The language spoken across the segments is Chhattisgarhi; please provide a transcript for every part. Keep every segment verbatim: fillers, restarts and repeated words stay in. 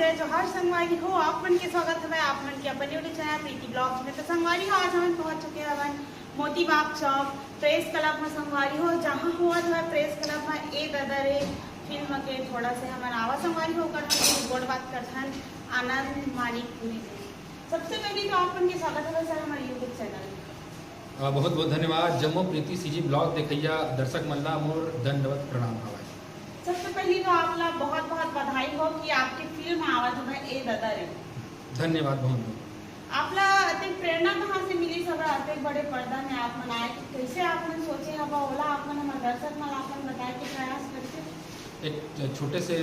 जय जोहार संगवारी हो, आप मन के स्वागत हवय आप मन के अपन YouTube चैनल प्रीति ब्लॉग्स में। तो संगवारी हो, आज हमन पहुंच चुके हवन मोती बाग चौक प्रेस क्लब में। संगवारी हो, जहां होवत हवय प्रेस क्लब में ए ददा रे फिल्म के थोड़ा से हमन आवा संगवारी हो, ओकर हमन गोठ बात करथन आनंद मानिकपुरी जी। सबसे पहले तो आप मन के स्वागत हवय सर हमारे YouTube चैनल में। अ, बहुत बहुत धन्यवाद। जम्मो प्रीति सीजी ब्लॉग देखइया दर्शक मन ला मोर दंडवत प्रणाम हवय। सबसे पहले तो आप ला बहुत बहुत बधाई हो कि आपकी फिल्म आवत हवय ए ददा रे। धन्यवाद बहुत बहुत। आप ला अतेक प्रेरणा कहाँ से मिली सब अतेक बड़े पर्दा में आप मन आए, कि कैसे आप मन सोचे हवा, ओला आप मन हमर दर्शक मन ला आप मन बताए के प्रयास करते। एक छोटे से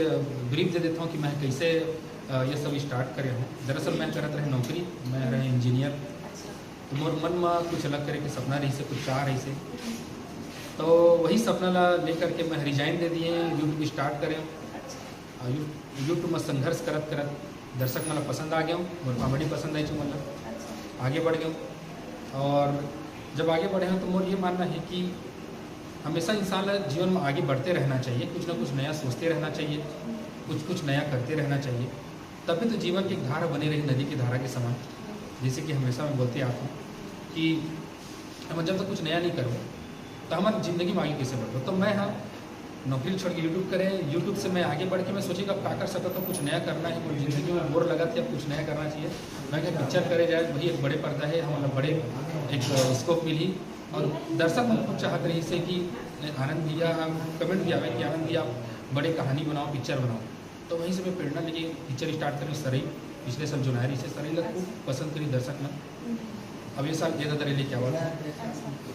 ब्रीफ दे देता हूँ कि मैं कैसे अ, ये सब स्टार्ट करे हूँ। दरअसल मैं करत रहे नौकरी, मैं रहे इंजीनियर। अच्छा। तो मोर मन में कुछ अलग करे के सपना रही से, कुछ चाह रही से, तो वही सपना ला लेकर के मैं रिजाइन दे दिए, यूट्यूब स्टार्ट करे। अच्छा। और यू यूट्यूब में संघर्ष करत करत दर्शक मन ला पसंद आ गया, मोर कॉमेडी पसंद आई, जो मन ला अच्छा। आगे बढ़ गया। और जब आगे बढ़े हैं तो मोर ये मानना है कि हमेशा इंसान ला जीवन में आगे बढ़ते रहना चाहिए, कुछ ना कुछ नया सोचते रहना चाहिए, कुछ कुछ नया करते रहना चाहिए, तभी तो जीवन की एक धारा बनी रही, नदी की धारा के समान। जैसे कि हमेशा मैं बोलते आता हूँ कि हम जब तक कुछ नया नहीं करो तो हमारी जिंदगी में आगे कैसे बढ़ो। तो मैं, हाँ, नौकरी छोड़ के यूट्यूब करें, यूट्यूब से मैं आगे बढ़ के मैं सोचे कि अब का कर सकता हूँ, कुछ नया करना है, मोर जिंदगी में बोर लगा था, अब कुछ नया करना चाहिए। मैं क्या पिक्चर करे जाए, वही एक बड़े पर्दा है, हमारा बड़े एक स्कोप मिली। और दर्शक मन खूब चाहत रही से कि आनंद भैया, कमेंट भी आवे कि आनंद भैया आप बड़े कहानी बनाओ, पिक्चर बनाओ। तो वहीं से मैं प्रेरणा लेके पिक्चर स्टार्ट करी सरई, पिछले साल जो आए रही से, सरई ला खूब पसंद करी दर्शक मन। अब ये साल ए ददा रे लेके आवा,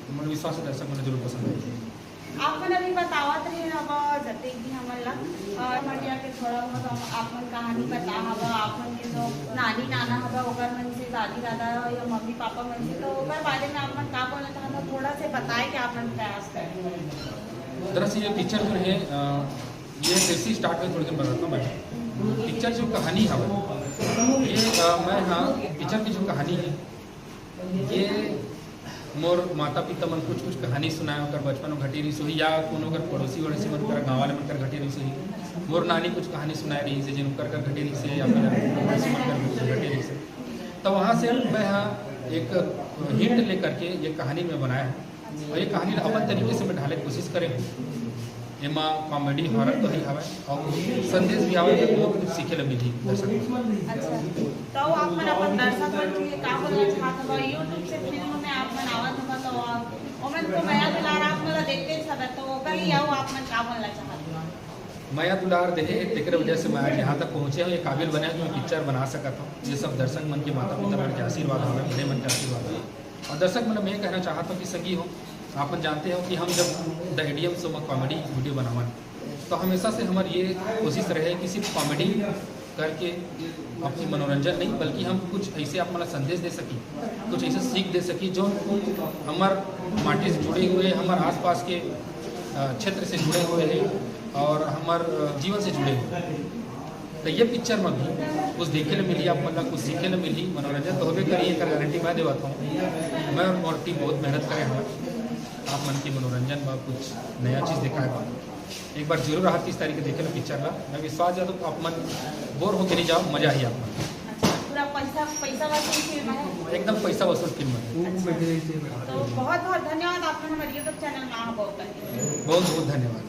तो मन विश्वास है दर्शक मन जरूर पसंद आई। आप मन अभी बतावत रहे अब जतेक भी हमन ला अ, मीडिया के थोड़ा बहुत हम आप मन कहानी बता हवा, आप मन के जो नानी नाना हवा ओकर मन से, दादी दादा या मम्मी पापा मन से, तो ओकर बारे में आप मन का बोलना चाहत हो, थोड़ा से बताए के आप मन प्रयास करें। दरअसल ये पिक्चर जो है अ, ये कैसे स्टार्ट हुई थोड़ी देर बताता हूँ मैं। पिक्चर जो कहानी है ये अ, मैं, हाँ, पिक्चर की जो कहानी है ये मोर माता पिता मन कुछ कुछ कहानी सुनाए, ओकर बचपन में घटे रही सोही या कोनो ओकर पड़ोसी वड़ोसी मन कर, गाँव वाले मन कर घटे रही सोही। मोर नानी कुछ कहानी सुनाए रही से, जिन ओकर कर घटे रही से या फिर पड़ोसी मन कर घटे रही से। तो वहाँ से मैं, हाँ, एक हिंट लेकर के ये कहानी मैं बनाया हूँ। और ये कहानी ला अपन तरीके से मैं ढाले के कोशिश करे हूँ। एमा कॉमेडी, हॉरर तो ही हवय और संदेश भी आवे, जो बहुत कुछ सीखे ला मिलही दर्शक मन। अच्छा, तो आप मन अपन दर्शक मन के लिए का बोलना चाहत हवा? YouTube से फिल्म में आप मन आवत हवा, तो आप ओमन को मया दुलार आप मन ला देखते ही सब है, तो ओकर लिए आओ आप मन का बोलना चाहत हवा? मया दुलार देहे हे, तेकर वजह से मैं आज यहाँ तक पहुँचे हूँ, ये काबिल बने हूँ कि मैं पिक्चर बना सकत हूँ। ये सब दर्शक मन के, माता पिता मन के आशीर्वाद हवे, बड़े मन के आशीर्वाद हवे। और दर्शक मन, मैं ये कहना चाहत हूँ कि संगी हो, आप मन जानते हो कि हम जब द एडीएम शो में कॉमेडी वीडियो बनावन, तो हमेशा से हमारी ये कोशिश रहे कि सिर्फ कॉमेडी करके आपकी मनोरंजन नहीं, बल्कि हम कुछ ऐसे आप मन ला संदेश दे सकी, कुछ ऐसे सीख दे सकी जो हमर माटी से जुड़े हुए, हमर आसपास के अ, क्षेत्र से जुड़े हुए हैं और हमर अ, जीवन से जुड़े हुए हैं। तो ये पिक्चर में भी कुछ देखे ला मिली, आप मन ला कुछ सीखे ला मिली, मनोरंजन तो होबे करी, एकर गारंटी मैं देवत हूँ। मैं और मोर टीम बहुत मेहनत करे हवन आप मन के मनोरंजन बा, कुछ नया चीज़ दिखाए बा। एक बार जरूर आहा तीस तारीख के देखे ला पिक्चर ला। मैं विश्वास जादव आप मन बोर होके नहीं जाओ, मजा ही आप मन। अच्छा, पूरा पैसा, पैसा वसूल फिल्म है। एकदम पैसा वसूल फिल्म है। तो बहुत बहुत धन्यवाद आप मन हमारे YouTube चैनल में आहा बहुत। बहुत बहुत धन्यवाद।